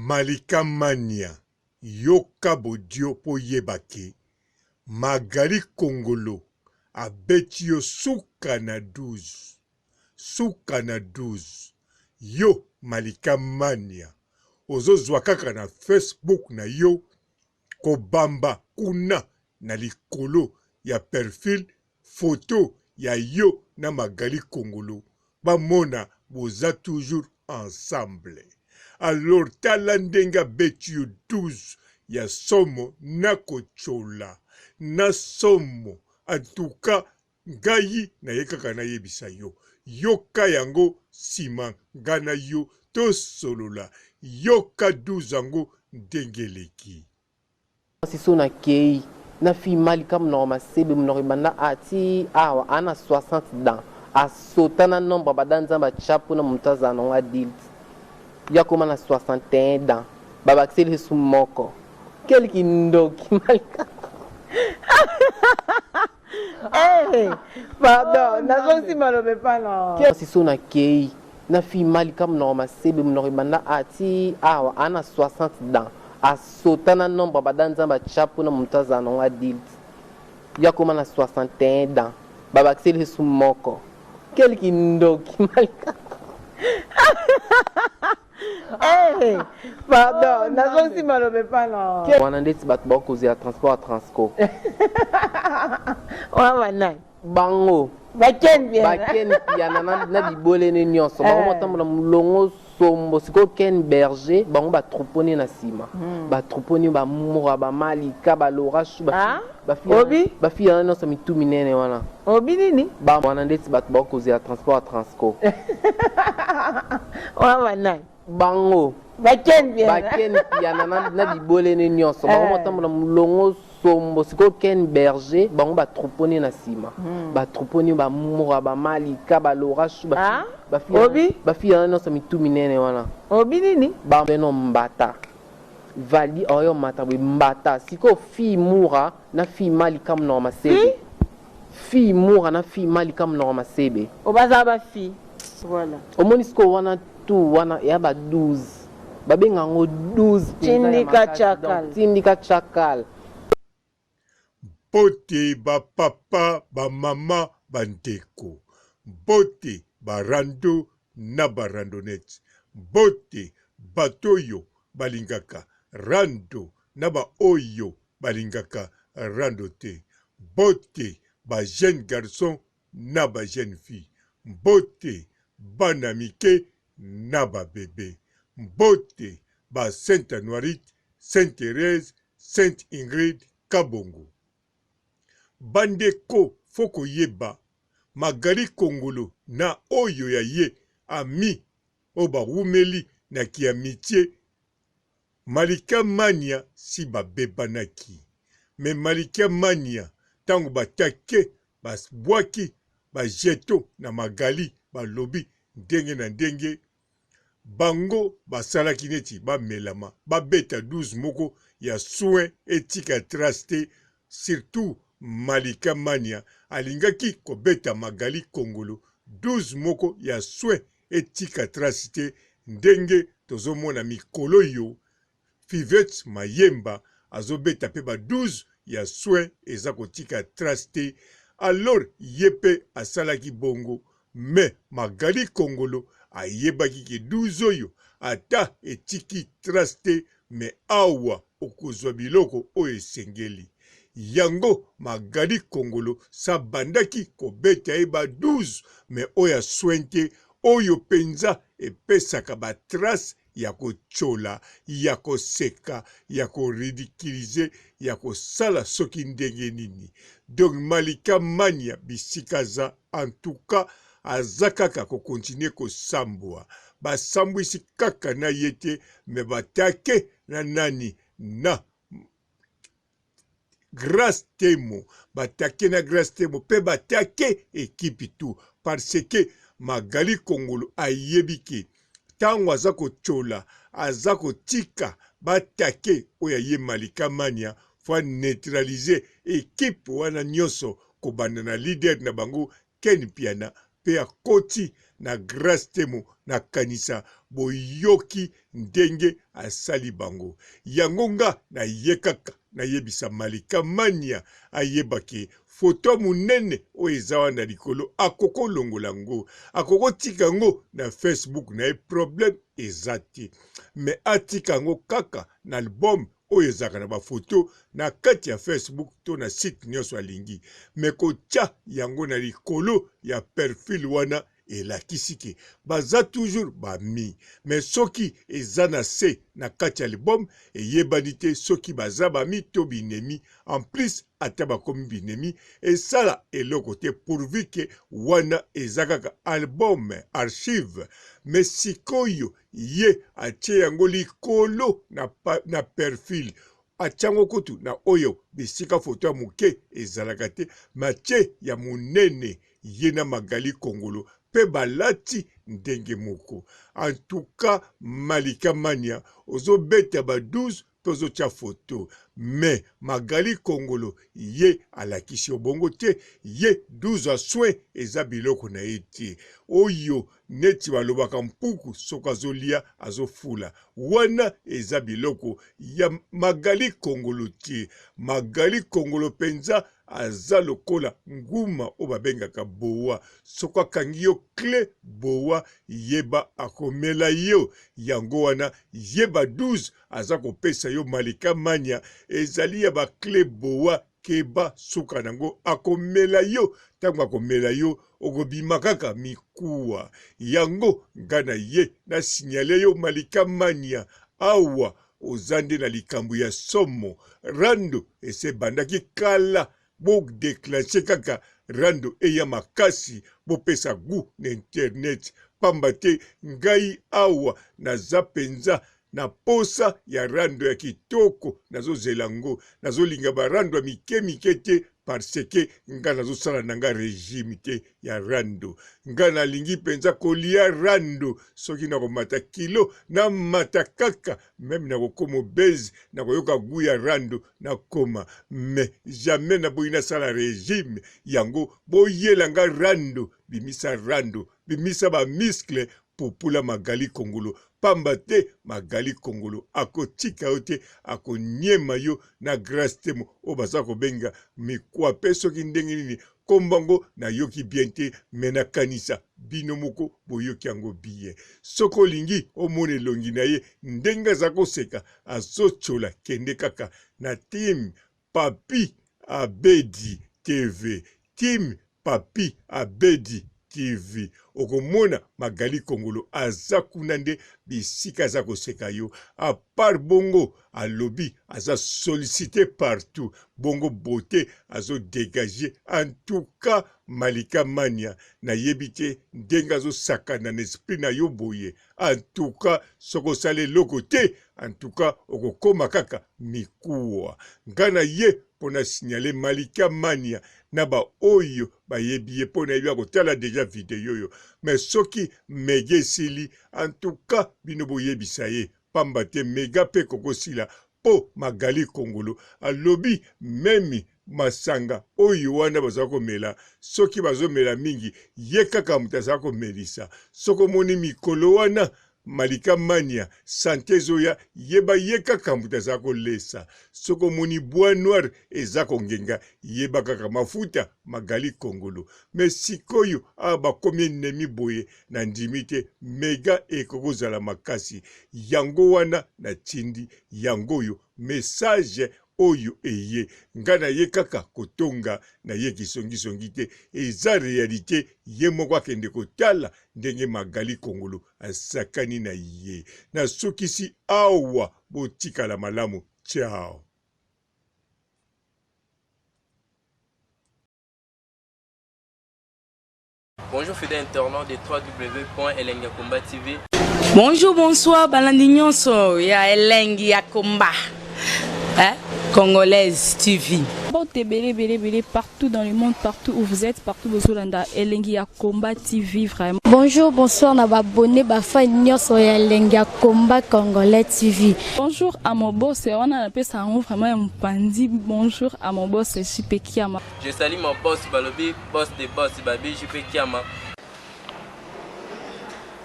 Malika mania yoka bodio po oyeba ke Magali kongolo abeti yo suka na 12 suka na 12 yo Malika mania ozo zua kaka na Facebook na yo kobamba kuna na likolo ya perfil photo ya yo na Magali kongolo bamona boza toujours ensemble alors tala ndenge abeti yo 12 ya somo na kotshola na somo en tout cas ngai naye kaka nayebisa yo yoka yango sima nga na yo tosolola yoka 12 yango ndenge eleki. Mwasi so na keyi na fille malika munoko masebe munoko ebanda a ti awa a na 60 dents a sauta na nombre ya ba dents nzambe atia pona mutu azala nango adulte ye akoma na 61 dents ba bakiseli ye su moko quel kindoki malika Eh, pardon, nazongisi maloba epa na. Mwasi so na keyi na fille malika munoko masebe munoko ebanda a ti awa a na 60 dents a sauta na nombre ya ba dents nzambe atia pona mutu azala nango adulte ye akoma na 61 dents ba bakiseli ye su moko quel kindoki malika. Eh, pardon, nazongisi maloba epa na. Wana ndeti batu bao kozela transport ya transco. Wana ba nani? Bango. Ba Ken Mpiana. Ba Ken Mpiana na, na bibwele ne nyonso. Bango eh. batambola mulongo sombo. Sikoyo Ken Berger, bango ba troupeau ne na sima. Ba troupeau ne ba Mura, ba Malika, ba Laura Chou, ba Ah? ba fille Obi? ba fille wana nyonso mitu minene wana. Obi nini? Ba wana ndeti batu bao kozela transport ya transco. Wana ba nani? Bango. Ba Ken Mpiana. Ba Ken Mpiana na, na bibwele ne nyonso. Bango Eh. batambola mulongo sombo. Sikoyo Ken Berger, bango ba troupeau ne na sima. Ba troupeau ne ba Mura, ba Malika, ba Laura Chou, ba Ah? ba fille Obi? ba fille wana nyonso mitu minene wana. Obi nini? Ba beno mbata. Valdy oyo mata boye mbata. Sikoyo fille Mura na fille Malika munoko masebe. Fille? Fille mura na fille malika munoko masebe. Oh baza ba fille voilà. Omoni sikoyo wana tout wana eya ba 12 ba benga yango 12 penza ya Tindika makasi donc chakal. tindika chakal. Mbote ba papa, ba mama, ba ndeko. Mbote ba rando na ba randonnettes. Mbote bato oyo balingaka rando na ba oyo balingaka rando te. Mbote ba jeunes garçons na ba jeunes filles. Mbote bana mike na ba bebes. Mbote ba Sainte Anuarite, Sainte Therèse, Sainte Ingrid Kabongo. Bandeko faut koyeba Magali Kongolo na oyo ya ye ami oyo bawumeli na ki amitie Malika mania si ba bebanaki mais malika mania tango ba take ba buaki ba jeton na magali ba lobi ndenge na ndenge bango basalaki neti ba melama ba beta 12 moko ya soin etika trace te surtout malika mania alingaki kobeta magali kongolo 12 moko ya soin etika trace te ndenge tozo mona mikoloyo Fivette Mayemba azo beta pe ba 12 ya soin eza kotika trace te alors ye pe asalaki bongo mais Magali Kongolo ayebaki ke 12 oyo ata etiki trace te mais awa okozua biloko oyo esengeli yango Magali Kongolo s'abandaki kobeta ye ba 12 mais oyo ya soin te oyo penza epesaka ba trace ya kotyola, ya koseka, ya ko ridiculiser, ya kosala soki ndenge nini. Donc Malika Mania bisika aza en tout cas aza kaka ko continuer kosambwa. Basambwisi kaka na ye te mais b'attaquer na nani na Grace Temo, b'attaquer na Grace Temo pe b'attaquer equipe tout parce que Magali Kongolo ayebi ke tango aza kotyola aza kotika b'attaquer oyo aye Malika Mania faut a neutraliser equipe wana nionso kobanda na leader na bango Ken Mpiana pe akoti na Grace Temo na kanisa Boyoki ndenge asali bango. Yango nga naye kaka nayebisa Malika Mania ayeba ke photo ya munene oyo eza wana likolo akoko longola ngo, akoko tika ngo na Facebook na ye problème eza te. Mais atika ngo kaka na album oyo ezalaka na ba photo na kati ya Facebook to na site nionso alingi. Mais kotia yango na likolo ya perfil wana elakisi ke baza toujours ba mi mais soki eza na se na kati ya album eyebani te soki baza ba mi to binemi en plus ata bakomi binemi esala eloko te pourvu ke wana eza kaka album archive mais sikoyo ye atie yango likolo na, na perfil atia yango kutu na oyo bisika foto ya moke ezalaka te matie ya monene ye na Magali Kongolo pe balati ndenge moko. En tout cas Malika Mania ozo beta ba 12 pe ozo tia photo mais Magali Kongolo ye alakisi yo bongo te ye 12 ya soin eza biloko na ye te oyo neti balobaka mpuku soki azolia azofula wana eza biloko ya Magali Kongolo te. Magali Kongolo penza Aza lokola nguma oyo babengaka boa, soko akangi yo cle boa yeba akomela yo, yango wana yeba 12 aza kopesa yo malika mania ezali ya ba cle boa keba suka nango akomela yo, tango akomela yo okobima kaka mikuwa, yango nga na ye na signale yo malika mania awa Oza nde na likambo ya somo. Rando esi ebandaki kala bo declencher kaka rando eya makasi bopesa gout na internet pamba te ngai awa naza penza na posa ya rando ya kitoko nazozela ngo nazolinga ba rando ya mike mike te parce que nga nazosala na nga regime te ya rando nga nalingi mpenza kolia rando soki nakomata kilo namata kaka meme nakokoma obese nakoyoka gu ya rando nakoma mais jamais naboyi nasala regime yango boyela nga rando bimisa rando bimisa ba muscle pupula Magali Kongolo pamba te Magali Kongolo akotika yo te akoniema yo na Grace Temo oyo baza kobenga mikwape soki ndenge nini kombo yango nayoki bien te me nakanisa bino moko boyoki yango bien soki olingi omona elongi na ye ndenge aza koseka azotyola kende kaka na team Papy Abedi TV team Papy Abedi TV okomona Magali Kongolo aza kuna nde bisika aza koseka yo a part bongo alobi aza sollicite partout bongo beaute azo degage en tout cas Malika Mania nayebi te ndenge azosakana na esprit na yo boye En tout cas soki osali eloko te en tout cas okokoma kaka mikuwa. Nga na ye mpo na signaler Malika Mania na ba oyo bayebi ye mpo nayebi akotala deja video oyo mais soki mega esili en tout cas bino boyebisa ye pamba te mega mpe ekokosila mpo Magali Kongolo alobi meme masanga oyo wana baza komela soki bazomela mingi ye kaka moto aza komelisa soki omoni mikolo wana malika mania sante ezoya yeba ye kaka moto aza kolesa soki omoni bois noir eza kongenga yeba kaka mafuta magali kongolo me sikoyo awa bakomi enemi boye na ndimi te mega ekoki kozala makasi yango wana natindi yango oyo message oyo eye nga na ye kaka kotonga na ye kisongisongi te eza realite ye moko akende kotala ndenge Magali Kongolo asakani na ye nasukisi awa botikala malamu ciao. Bonjour fidèle internaute de www.elengiyakomba TV. Bonjour, bonsoir, balandi nyonso ya elengi ya komba. Hein? Congolaise TV. Mbote ebele ebele ebele partout dans le monde, partout où vous êtes, partout bozolanda elengi ya combat TV vraiment. Bonjour, bonsoir na ba abonnés ba fans nyonso ya elengi ya combat congolais TV. Bonjour à mon boss, wana napesa yango vraiment ya mopanzi. Bonjour à mon boss JP Kiama. Je salue mon boss balobi boss de boss babi JP Kiama.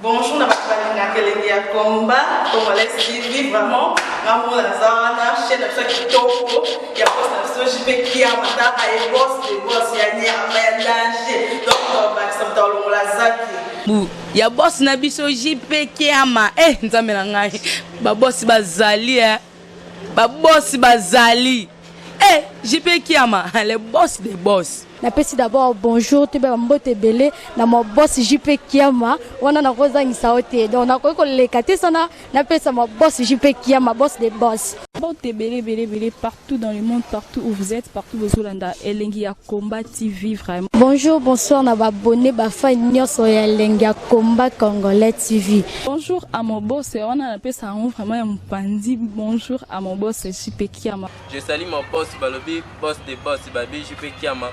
Bonjour na bato balingaka elengi ya combat congolais TV, vraiment nga moko naza wana, chaîne na biso ya kitoko ya boss na biso JP Kiama, taka ye boss de boss ya nyama ya danger, donc tobakisa moto alongola zaki bu ya boss na biso JP Kiama. Eh, nzambe na ngai, babosi bazali, eh. Babosi bazali, eh, JP Kiama, le boss des boss. Napesi d'abord bonjour, toyeba bambote ebele na ma boss JP Kiama. Wana nakozangisa yo te, donc nakoki koleka te sana napesa ma boss JP Kiama, boss de boss. Mbote ebele ebele ebele partout dans le monde, partout où vous êtes, partout bozolanda Elengi ya Combat TV vraiment. Bonjour, bonsoir na baabonnés, bafans nyonso ya Elengi ya Combat Congolais TV. Bonjour à mon boss, wana napesa yango vraiment ya mopanzi. Bonjour à mon boss JP Kiama. Je salue mon boss balobi boss de boss babi JP Kiama.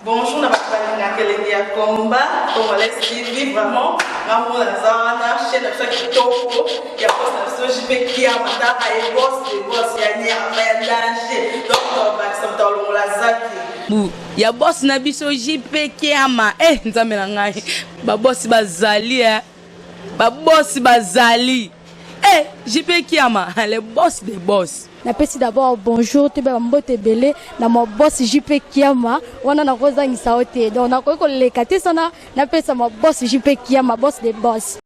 Bonjour na bato balingaka elengi ya combat congolais TV, vraiment nga moko naza wana, chaîne na biso ya kitoko ya boss na biso JP Kiama, taka ye boss de boss ya nyama ya danger, donc tobakisa moto alongola zaki bu ya boss na biso JP Kiama. Eh, nzambe na ngai, babosi bazali, eh. Babosi bazali, eh, JP Kiama, le boss des boss. Napesi d'abord bonjour, toyeba bambote ebele na ma boss JP Kiama. Wana nakozangisa yo te, donc nakoki koleka te sana napesa ma boss JP Kiama, boss de boss.